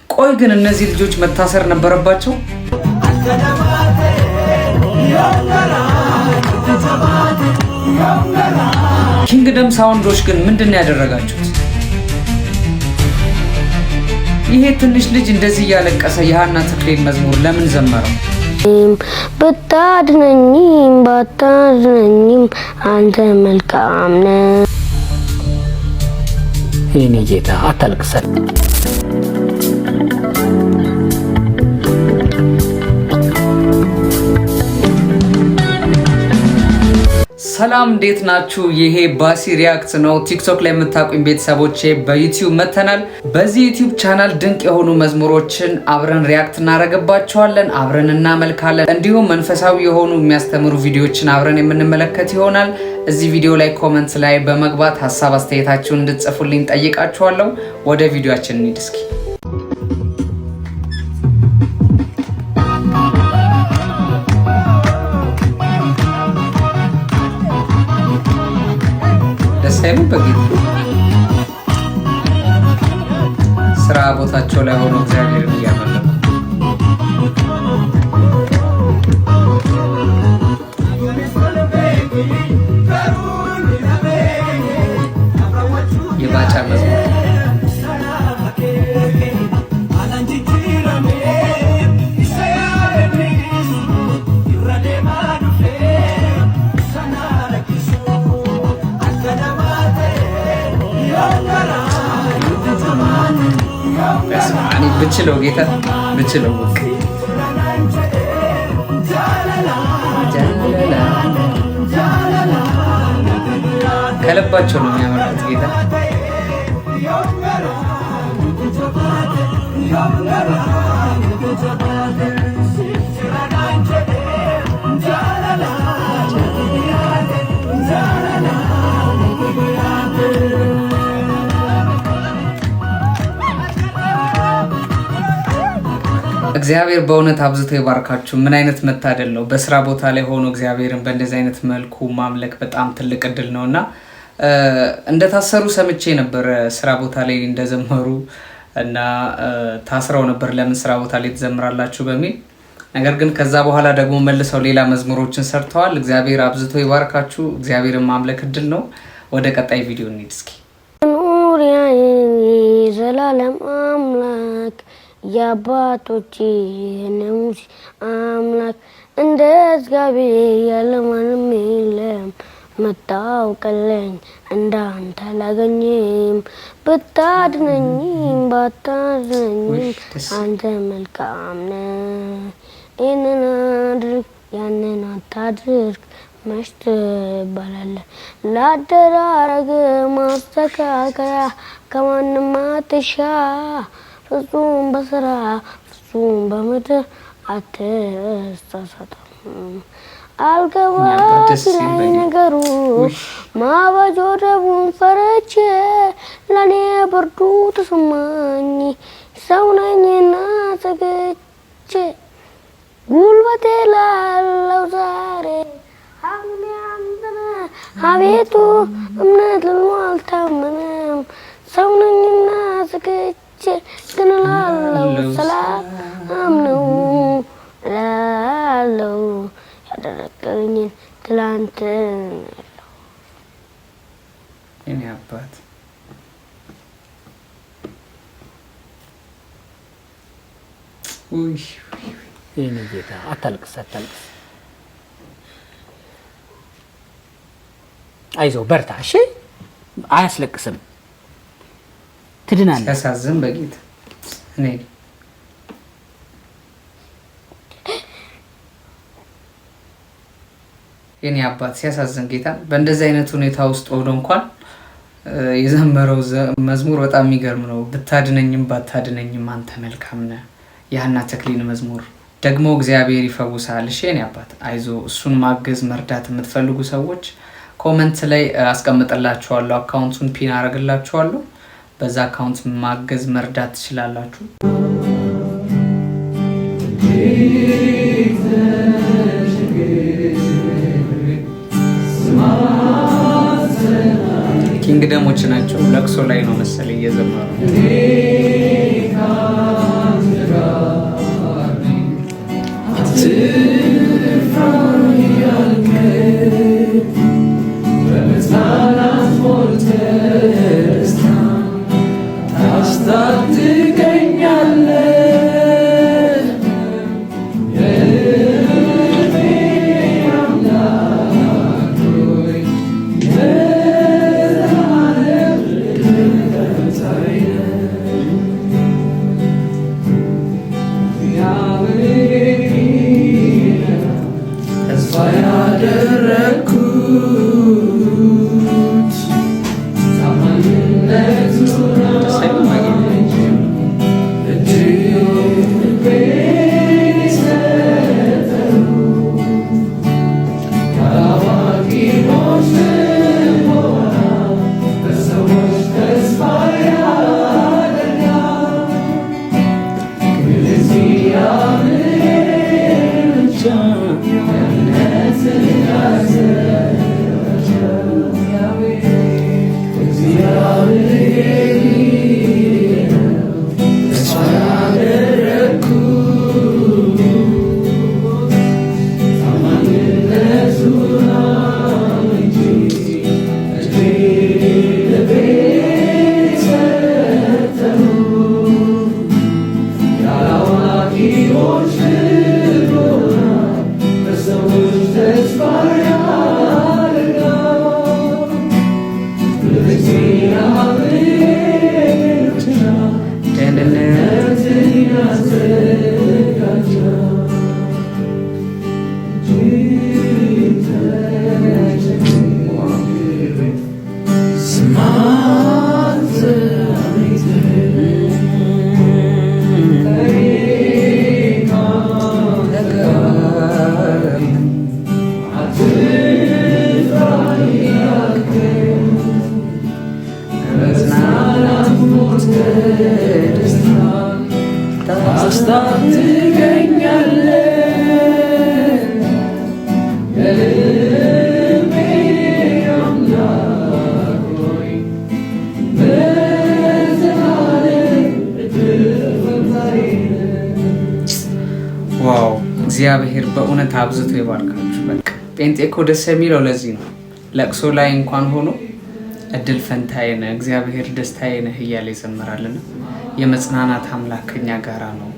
ቆይ ግን እነዚህ ልጆች መታሰር ነበረባቸው? ኪንግደም ሳውንዶች ግን ምንድን ነው ያደረጋችሁት? ይሄ ትንሽ ልጅ እንደዚህ እያለቀሰ የሀና ተክሌን መዝሙር ለምን ዘመረው? ብታድነኝም ባታድነኝም አንተ መልካም ነህ። የኔ ጌታ አታልቅሰን። ሰላም፣ እንዴት ናችሁ? ይሄ ባሲ ሪያክት ነው። ቲክቶክ ላይ የምታውቁኝ ቤተሰቦቼ በዩቲዩብ መተናል። በዚህ ዩቲዩብ ቻናል ድንቅ የሆኑ መዝሙሮችን አብረን react እናደርግባቸዋለን፣ አብረን እናመልካለን። እንዲሁም መንፈሳዊ የሆኑ የሚያስተምሩ ቪዲዮዎችን አብረን የምንመለከት ይሆናል። እዚህ ቪዲዮ ላይ comment ላይ በመግባት ሀሳብ አስተያየታችሁን እንድትጽፉልኝ ጠይቃችኋለሁ። ወደ ቪዲዮአችን እንሂድ እስኪ። ደስ አይሉም? በጌታ ስራ ቦታቸው ላይ ሆኖ እግዚአብሔርን እያመለኩ። የባጫ መዝሙር። በስመ አብ፣ እኔ ብችለው ጌታ ብችለው በቃ ከልባቸው ነው የሚያመልኩት ጌታ። እግዚአብሔር በእውነት አብዝቶ ይባርካችሁ። ምን አይነት መታደል ነው! በስራ ቦታ ላይ ሆኖ እግዚአብሔርን በእንደዚህ አይነት መልኩ ማምለክ በጣም ትልቅ እድል ነው። እና እንደታሰሩ ሰምቼ ነበረ፣ ስራ ቦታ ላይ እንደዘመሩ እና ታስረው ነበር። ለምን ስራ ቦታ ላይ ትዘምራላችሁ በሚል። ነገር ግን ከዛ በኋላ ደግሞ መልሰው ሌላ መዝሙሮችን ሰርተዋል። እግዚአብሔር አብዝቶ ይባርካችሁ። እግዚአብሔርን ማምለክ እድል ነው። ወደ ቀጣይ ቪዲዮ እንሂድ እስኪ። ኑሪያዬ ዘላለም አምላክ፣ የአባቶቼ የሙሴ አምላክ፣ እንደ እግዚአብሔር ያለ ማንም የለም። መታውቀለኝ እንዳንተ አላገኝም። ብታድነኝም ባታድነኝም ውይ፣ ደስ አንተ መልካም ነህ። ይህንን አድርግ ያንን አታድርግ መች ትባላለህ? ለአደራረግ ማስተካከያ ከማንም አትሻ። ፍጹም በስራ ፍጹም በምድር አትሳሳትም። አልገባ ደስ ሲል ሲለኝ በጌታ። ነገሩ ውይ። ማበጆ ደቡን ፈርቼ ለእኔ ብርዱ ተሰማኝ። ሰው ነኝና ሰግቼ ጉልበቴ ላለው ዛሬ አቅሜ አንተ ነህ። አቤቱ እምነት ልሎ አልታመነም። ሰው ነኝና ሰግቼ ግን እላለሁ ሰላም ነው እላለሁ ያደረገልኝን ትላንትን። የኔ አባት። ውይ። የኔ ጌታ አታልቅስ፣ አታልቅስ። አይዞህ በርታ። እሺ፣ አያስለቅስም። ትድናለህ። ሲያሳዝን በጌታ። እኔ የኔ አባት ሲያሳዝን ጌታ። በእንደዚህ አይነት ሁኔታ ውስጥ ሆኖ እንኳን የዘመረው መዝሙር በጣም የሚገርም ነው። ብታድነኝም ባታድነኝም አንተ መልካም ነህ። የሀና ተክሊን መዝሙር ደግሞ እግዚአብሔር ይፈውሳል። እሺ የኔ አባት አይዞ። እሱን ማገዝ መርዳት የምትፈልጉ ሰዎች comment ላይ አስቀምጥላችኋለሁ። Account ኡን pin አደርግላችኋለሁ። በዛ account ማገዝ መርዳት ትችላላችሁ። ኪንግደሞች ናቸው። ለቅሶ ላይ ነው መሰለኝ እየዘመሩ። Wow! እግዚአብሔር በእውነት አብዝቶ ይባርካችሁ። በቃ ጴንጤ እኮ ደስ የሚለው ለዚህ ነው። ለቅሶ ላይ እንኳን ሆኖ እድል ፈንታዬ ነህ፣ እግዚአብሔር ደስታዬ ነህ እያለ ይዘምራልና የመጽናናት አምላክ ከኛ ጋራ ነው።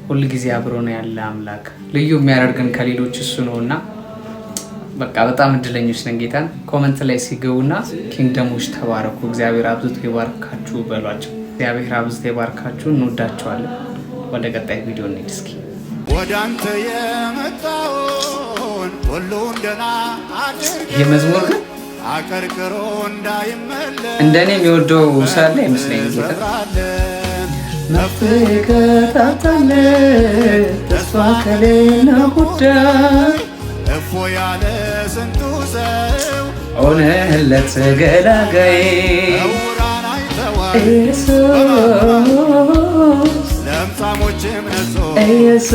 ሁልጊዜ አብሮ ነው ያለ አምላክ። ልዩ የሚያደርገን ከሌሎች እሱ ነው እና በቃ በጣም እድለኞች ነን። ጌታን comment ላይ ሲገቡና Kingdom ኦች ተባረኩ፣ እግዚአብሔር አብዝቶ ይባርካችሁ በሏቸው። እግዚአብሔር አብዝቶ ይባርካችሁ። እንወዳቸዋለን። ወደ ቀጣይ ቪዲዮ እንሂድ እስኪ። ወደ አንተ የመጣውን ሁሉን ደህና አድርገህ ይህ መዝሙር ግን አቀርቅሮ እንዳይመለስ እንደኔ የሚወደው ሰው ያለ አይመስለኝም። ጌታ መፍትሄ ከታጣለ ተስፋ ከሌለ ጉዳይ እፎ ያለ ስንቱ ሰው ሆነህለት ገላጋይ ዕውራን አይተዋል ኢየሱስ ለምጻሞችም ነጹ ኢየሱስ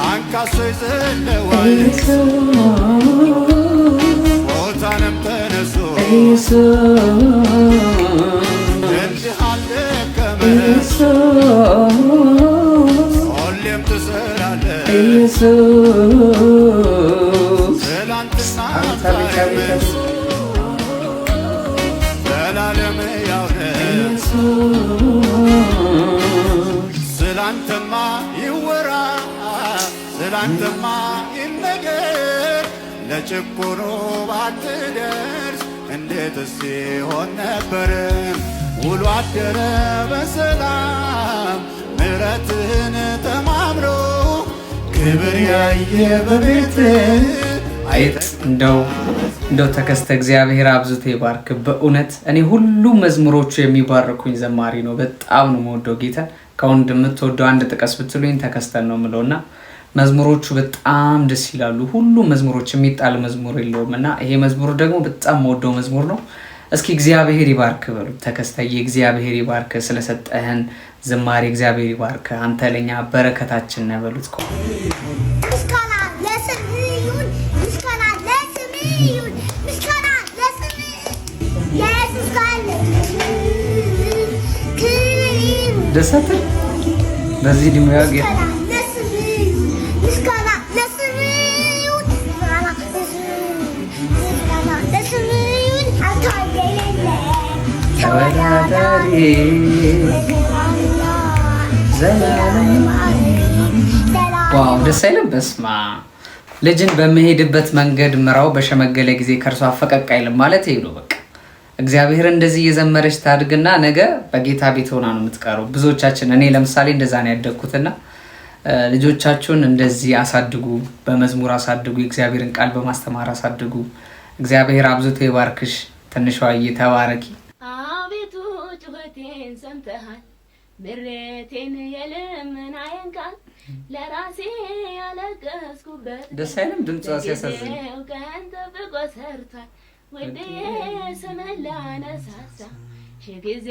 አንካሶች ዘለዋል ኢየሱስ ሙታንም ተነሱ ኢየሱስ እንዲህ አልደከመ ኢየሱስ ሁሌም ትሰራለህ ኢየሱስ ትላንትና አቤት አቤት አቤት አቤት ዘላለም ሕያው ነህ ኢየሱስ ስላንተማ ይወራ ስላንተማ ይነገር ለጭቁኑ ባትደርስ እንዴትስ ይሆን ነበር? ውሎ አደረ በሰላም ምሕረትህን ተማምኖ ክብር ያየ በቤት አይጥ እንደው ተከስተ እግዚአብሔር አብዝቶ ይባርክ። በእውነት እኔ ሁሉም መዝሙሮቹ የሚባርኩኝ ዘማሪ ነው። በጣም ነው የምወደው ጌታ። ከአሁን እንደምትወደው አንድ ጥቀስ ብትሉኝ ተከስተን ነው የምለው እና መዝሙሮቹ በጣም ደስ ይላሉ። ሁሉም መዝሙሮች የሚጣል መዝሙር የለውም እና ይሄ መዝሙር ደግሞ በጣም የምወደው መዝሙር ነው። እስኪ እግዚአብሔር ይባርክ በሉ። ተከስተዬ እግዚአብሔር ይባርክ፣ ስለሰጠህን ዝማሬ እግዚአብሔር ይባርክ። አንተ ለኛ በረከታችን ነህ በሉት። ምስጋና ለስምህ ይሁን፣ ምስጋና ለስምህ ይሁን፣ ምስጋና ለስምህ ኢየሱስ ካለ ክብር ይሁን። ደስ አትል? በዚህ እድሜዋ ጌታ ምስጋና ለስምህ ይሁን፣ ምስጋና ለስምህ ይሁን፣ ምስጋና ለስምህ ይሁን፣ ምስጋና ለስምህ ይሁን። አንተ የሌለ ተወዳዳሪ ዘላለም wow ደስ አይልም? በስማ ልጅን በሚሄድበት መንገድ ምራው፣ በሸመገለ ጊዜ ከእርሷ ፈቀቅ አይልም ማለት ይሄ ነው። በቃ እግዚአብሔር እንደዚህ እየዘመረች ታድግና ነገ በጌታ ቤት ሆና ነው የምትቀረው። ብዙዎቻችን እኔ ለምሳሌ እንደዛ ነው ያደግኩትና ልጆቻችሁን እንደዚህ አሳድጉ፣ በመዝሙር አሳድጉ፣ የእግዚአብሔርን ቃል በማስተማር አሳድጉ። እግዚአብሔር አብዝቶ ይባርክሽ። ትንሿዬ ተባረኪ። አቤቱ ጩኸቴን ሰምተሃል፣ ምሬቴን የልመናዬን ቃል ለራሴ ያለቀስኩበት ደስ አይልም? ድምጿ ሲያሳዝን። በጊዜው ቀን ጠብቆ ሰርቷል። ውድዬ ስምህን ላነሳሳ ሺህ ጊዜ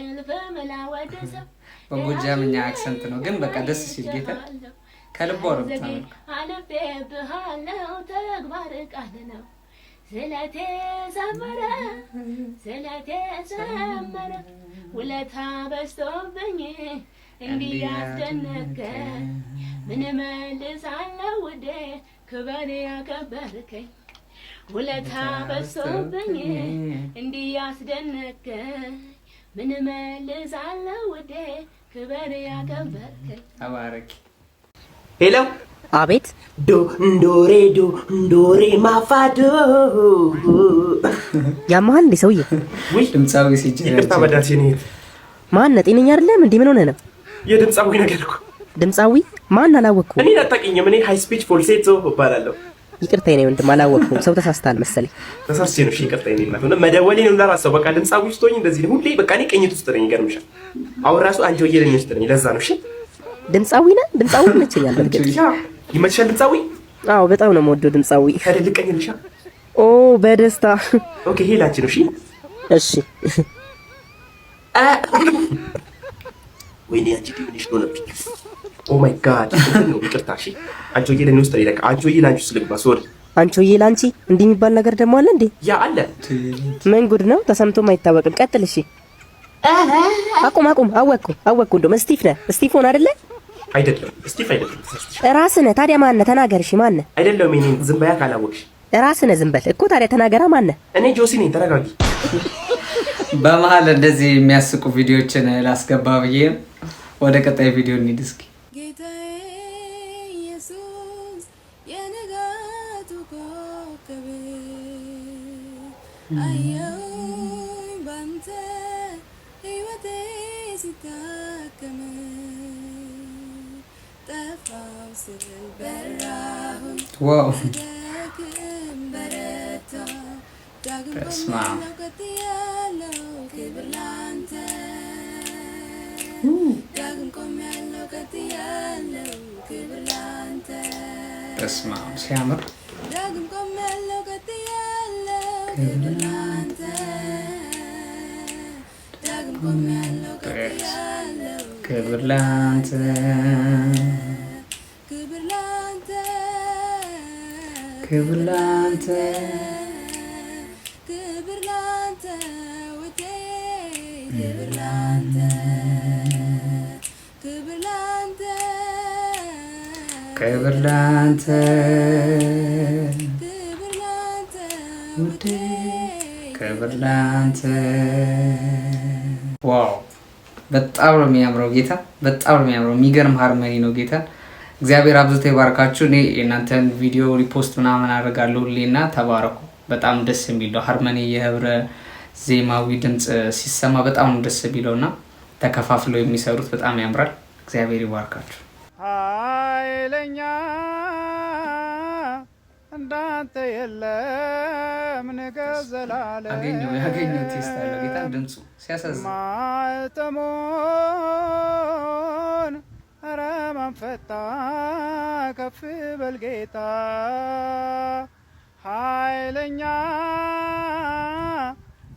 ልፍም ላወድሰው በጎጃምኛ accent ነው ግን በቃ ደስ ሲል ጌታ ከልቧ ነው የምታመልከው። አልፌብሃለሁ ተግባር ቃል ነው። ስለቴ ሰመረ ስለቴ ሰመረ ውለታ በዝቶብኝ እንዲህ ያስደነቀኝ ምን እመልሳለሁ ውዴ ክበር ያከበርከኝ ውለታ በዝቶብኝ እንዲህ ያስደነቀኝ ምን እመልሳለሁ ውዴ ክበር ያከበርከኝ። ተባረኪ። Hello። አቤት። ዶ ዶሬ ዶ ዶሬ ማፋዶ። ያመሃል እንዴ ሰውዬ? ውይ። ድምፃዊ ሲጀ ይቅርታ በዳሴ ነው። ማን ነህ? ጤነኛ አይደለም እንዴ? ምን ሆነህ ነው? የድምፃዊ ነገር እኮ። ድምፃዊ ማን? አላወቅኩም። እኔን አታውቂኝም። እኔ high speech falsetto እባላለሁ። ይቅርታ የኔ ወንድም አላወቅኩም። ሰው ተሳስተሃል መሰለኝ። ተሳስቼ ነው። እሺ ይቅርታ የኔ እናት። መደወሌን ሁላ እራሳው በቃ ድምፃዊ ውስጥ ሆኜ እንደዚህ ነው። ሁሌ በቃ እኔ ቅኝት ውስጥ ነኝ። ይገርምሻል። አሁን ራሱ አንቺ ወየለኝ ውስጥ ነኝ። ለዛ ነው። እሺ። ድምፃዊ ነህ? ድምፃዊ ይመቸኛል በእርግጥ። ይመችሻል ድምፃዊ? አዎ በጣም ነው የምወደው ድምፃዊ። ታዲያ ልቀኝልሻ? ኦ በደስታ። Okay ይሄ ላንቺ ነው። እሺ። እሺ። ወይኔ አንቺ ዲሚኒሽ ሆነብኝ። Oh my God እንትን ነው። ይቅርታ። እሺ አንቺ ወየለኝ ውስጥ ነኝ። ለካ አንቺ ወየ ላንቺ ውስጥ ልግባ። Sorry። አንቺ ሆዬ ላንቺ እንዲህ የሚባል ነገር ደግሞ አለ እንዴ? Yeah አለ። ምን ጉድ ነው? ተሰምቶም አይታወቅም። ቀጥል እሺ። አቁም አቁም። አወቅኩ አወቅኩ። እንደውም ስቲፍ ነህ። ስቲፎን አይደለ? አይደለም ስቲፍ አይደለም። ተሳስተሻል። ራስህ ነህ። ታዲያ ማን ነህ? ተናገር። እሺ ማን ነህ? አይደለም የኔ ዝም በያ ካላወቅሽ። ራስህ ነህ። ዝም በል እኮ ታዲያ ተናገራ። ማን ነህ? እኔ ጆሲ ነኝ። ተረጋጊ። በመሀል እንደዚህ የሚያስቁ ቪዲዮዎችን ላስገባ ብዬ ነው። ወደ ቀጣይ ቪዲዮ እንሂድ እስኪ። ጌታዬ ኢየሱስ የንጋቱ ኮከብ አየሁኝ ባንተ ሕይወቴ ሲታከም ጠፋው ስል በራሁኝ ስደክም በረታሁ ዳግም በስመ አብ። ቆሜያለሁ ቀጥያለሁ ክብር ላንተ ዳግም ቆሜያለሁ ቀጥያለሁ ክብር ላንተ በስመ አብ ሲያምር። ዳግም ቆሜያለሁ ቀጥያለሁ ክብር ላንተ ዳግም ቆሜያለሁ ቀጥያለሁ ክብር ላንተ። ክብር ላንተ። ክብር ላንተ። ክብር ላንተ ውዴ ክብር ላንተ ክብር ላንተ። ክብር ላንተ። ክብር ላንተ። ውዴ ክብር ላንተ። Wow በጣም ነው የሚያምረው ጌታ፣ በጣም ነው የሚያምረው። የሚገርም harmony ነው ጌታ። እግዚአብሔር አብዝቶ ይባርካችሁ። እኔ የእናንተን ቪዲዮ repost ምናምን አደርጋለሁ ሁሌ እና ተባረኩ። በጣም ደስ የሚል ነው harmony፣ የህብረ ዜማዊ ድምፅ ሲሰማ በጣም ነው ደስ የሚለው እና ተከፋፍለው የሚሰሩት በጣም ያምራል። እግዚአብሔር ይባርካችሁ። ኃይለኛ እንዳንተ የለም ንገስ ዘላለም። አገኘው ያገኘው taste አለው ጌታ ድምፁ ሲያሳዝን። ማኅተሙን ኧረ ማን ፈታ ከፍ በል ጌታ ኃይለኛ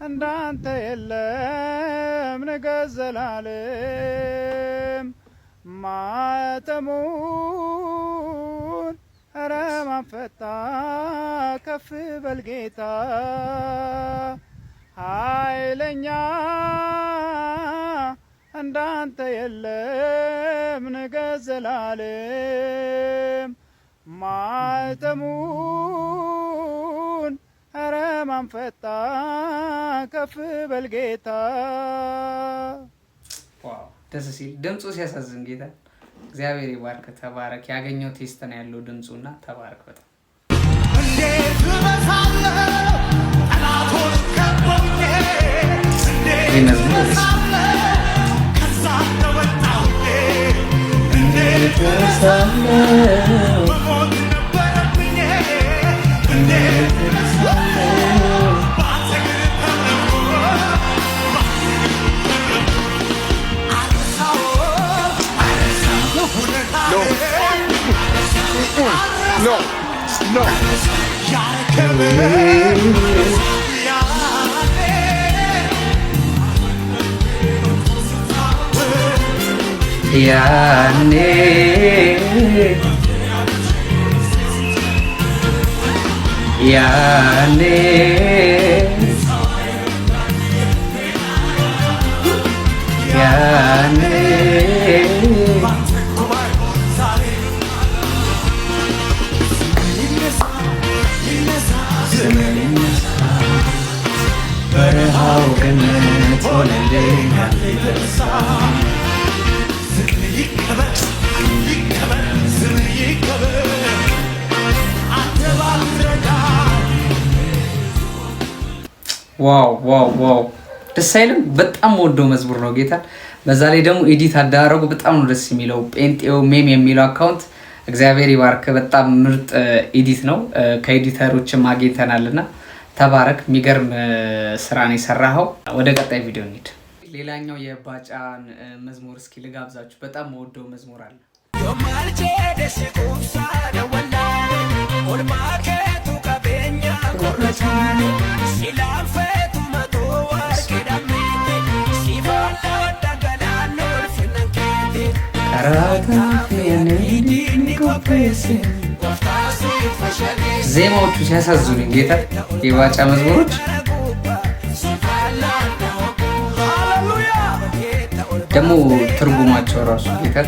እንዳንተ የለም ንገስ ዘላለም ማኅተሙን ኧረ ማን ፈታ ከፍ በል ጌታ ኃይለኛ እንዳንተ የለም ንገስ ዘላለም ማኅተሙን ኧረ ማን ፈታ ከፍ በል ጌታ። Wow ደስ ሲል ድምፁ ሲያሳዝን ጌታ እግዚአብሔር ይባርክ። ተባረክ። ያገኘው taste ነው ያለው ድምፁ እና ተባረክ በጣም። እንዴት እበዛለሁ ጠላቶች ከበውኝ እንዴት ይህ መዝሙር ከዛ ተወጣሁኝ እንዴት መሞት ነበረብኝ እንዴት በአንተ ግን ተረፍኩ አልረሳውም ውለታህን ያረከብህ ያኔ ያኔ ያኔ ያኔ በረሃው ገነት ሆነልኝ። ይከበር ይከበር ስም ይከበር አንተ ባትረዳ። Wow, wow, wow! ደስ አይልም? በጣም ወደው መዝሙር ነው ጌታ። በዛ ላይ ደግሞ edit አደራረጉ በጣም ነው ደስ የሚለው። ጴንጤው ሜም የሚለው account እግዚአብሔር ይባርክ። በጣም ምርጥ edit ነው። ከ editor ኦችም አግኝተናል እና ተባረክ። የሚገርም ስራ ነው የሰራኸው። ወደ ቀጣይ ቪዲዮ እንሂድ። ሌላኛው የባጫን መዝሙር እስኪ ልጋብዛችሁ። በጣም መወደው መዝሙር አለ። ዜማዎቹ ሲያሳዝኑኝ ጌታ፣ የባጫ መዝሙሮች ደግሞ ትርጉማቸው ራሱ ጌታ።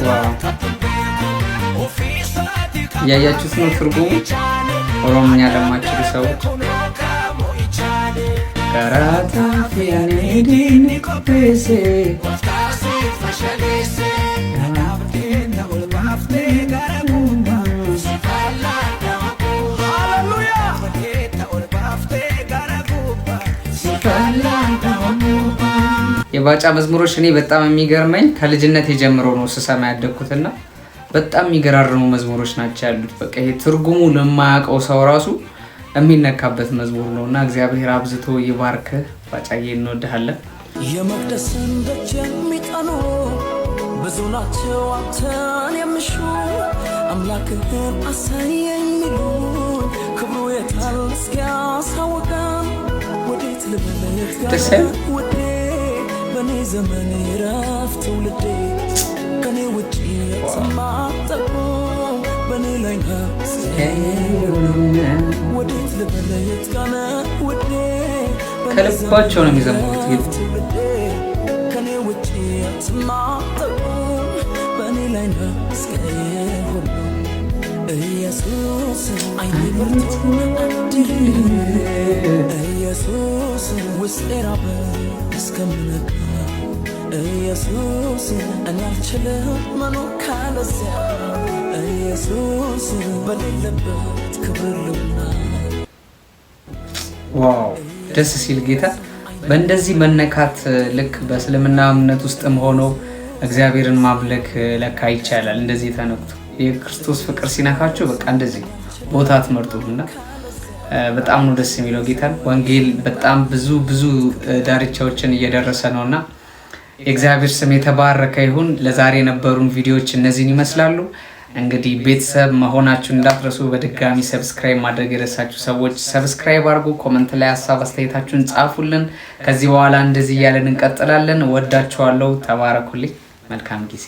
Wow! እያያችሁት ነው ትርጉሙ ኦሮምኛ ለማችሉ ሰዎች። Karaa diinni qopheesse የባጫ መዝሙሮች እኔ በጣም የሚገርመኝ ከልጅነት ጀምሮ ነው ስሰማ ያደግኩትና በጣም የሚገራርሙ መዝሙሮች ናቸው ያሉት። በቃ ይሄ ትርጉሙ ለማያውቀው ሰው ራሱ የሚነካበት መዝሙር ነው እና እግዚአብሔር አብዝቶ ይባርክህ ባጫዬ፣ እንወድሃለን። የመቅደስን ደጅ የሚጠኑ ብዙ ናቸው አንተን የሚሹ፣ አምላክህን አሳየኝ የሚሉ፣ ክብሩ የታል እስኪያሳውቀን፣ ወዴት ልበለት ደስ አይልም? ውዴ፣ በእኔ ዘመን ይረፍ ትውልዴ፣ ከኔ ውጭ የትማጠቁ በእኔ ላይ ነው፣ ወዴት ልበል የት ጋር ነህ ውዴ? ከልባቸው ነው የሚዘምሩት ግን። ትውልዴ ከኔ ውጭ የትማጠቁ በእኔ ላይ ነው ሁሉ። ኢየሱስ አይኔ በርቶ አድር፣ ኢየሱስ ውስጤ ራበ እስከምነካ፣ ኢየሱስ እኔ አልችልም መኖር ካለዚያ፣ ኢየሱስ በሌለበት ክብር ልውና። Wow፣ ደስ ሲል ጌታ። በእንደዚህ መነካት ልክ በእስልምና እምነት ውስጥም ሆኖ እግዚአብሔርን ማምለክ ለካ ይቻላል። እንደዚህ ተነክቶ የክርስቶስ ፍቅር ሲነካቸው በቃ እንደዚህ ቦታ አትመርጡም እና በጣም ነው ደስ የሚለው ጌታን። ወንጌል በጣም ብዙ ብዙ ዳርቻዎችን እየደረሰ ነው እና የእግዚአብሔር ስም የተባረከ ይሁን። ለዛሬ የነበሩን ቪዲዮዎች እነዚህን ይመስላሉ። እንግዲህ ቤተሰብ መሆናችሁን እንዳትረሱ። በድጋሚ subscribe ማድረግ የረሳችሁ ሰዎች subscribe አድርጉ። Comment ላይ ሀሳብ አስተያየታችሁን ጻፉልን። ከዚህ በኋላ እንደዚህ እያለን እንቀጥላለን። ወዳችኋለሁ። ተባረኩልኝ። መልካም ጊዜ።